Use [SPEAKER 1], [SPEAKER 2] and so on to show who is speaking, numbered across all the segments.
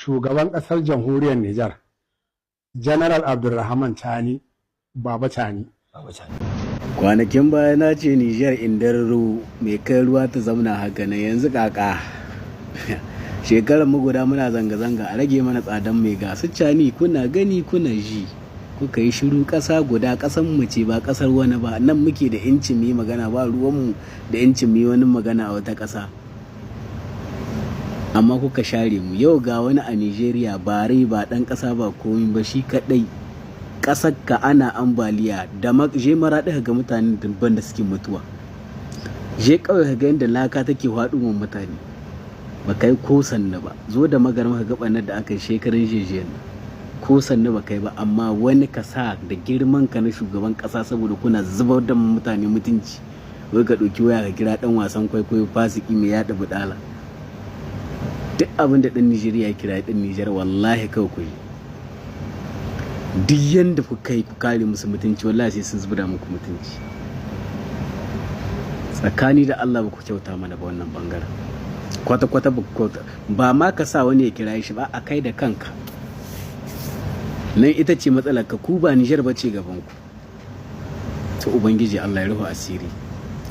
[SPEAKER 1] Shugaban ƙasar Jamhuriyar Nijar, General Abdulrahman Tani, Baba Tani.
[SPEAKER 2] Baba Tani.
[SPEAKER 3] Kwanakin baya na ce Nijar indararo mai kai ruwa ta zamna haka nan, yanzu kaka. Shekarar mu guda muna zanga-zanga a rage mana tsadan mai. Ga su Cani, kuna gani kuna ji, kuka yi shiru. Ƙasa guda, ƙasar mu ce, ba ƙasar wani ba. Nan muke da incin mu yi magana, ba ruwanmu da incin mu yi wani magana a wata ƙasa, amma kuka share mu. Yau ga wani a Nigeria, ba rai ba, ɗan ƙasa ba, komi ba, shi kaɗai. Ƙasar ka ana ambaliya da je Maraɗi ga mutanen dubban da suke mutuwa, je ƙauye ka ga yadda laka take faɗuwan mutane, ba kai ko sannu ba. Zo da Magaram ka ga ɓannar da aka yi shekarun jiya nan, ko sannu ba kai ba. Amma wani ka sa da girman ka na shugaban ƙasa, saboda kuna zubar da mutane mutunci, wai ka ɗauki waya ka kira ɗan wasan kwaikwayo fasiki mai yaɗa buɗala. Duk abin da ɗan Nijeriya ya kira ɗan Nijar, wallahi kawai ku yi duk yanda kuka yi ku kare musu mutunci, wallahi sai sun zubda muku mutunci. Tsakani da Allah, ba ku kyauta mana ba wannan bangaren kwata-kwata, ba ku kyauta ba. Ma ka sa wani ya kira shi ba, a kai da kanka nan ita ce matsalar ka. Ku ba Nijar ba ce gaban ku. To, Ubangiji Allah ya rufe asiri.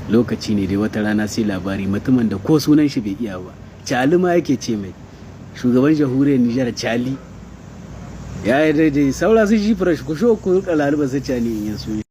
[SPEAKER 3] Lokaci ne dai, wata rana sai labari. Mutumin da ko sunan shi bai iya ba, Cali ma yake ce mai, shugaban jamhuriyar Nijar Cali, ya yi daidai. Saura su shi fresh ku sho ku rika laluba su Cali in yaso.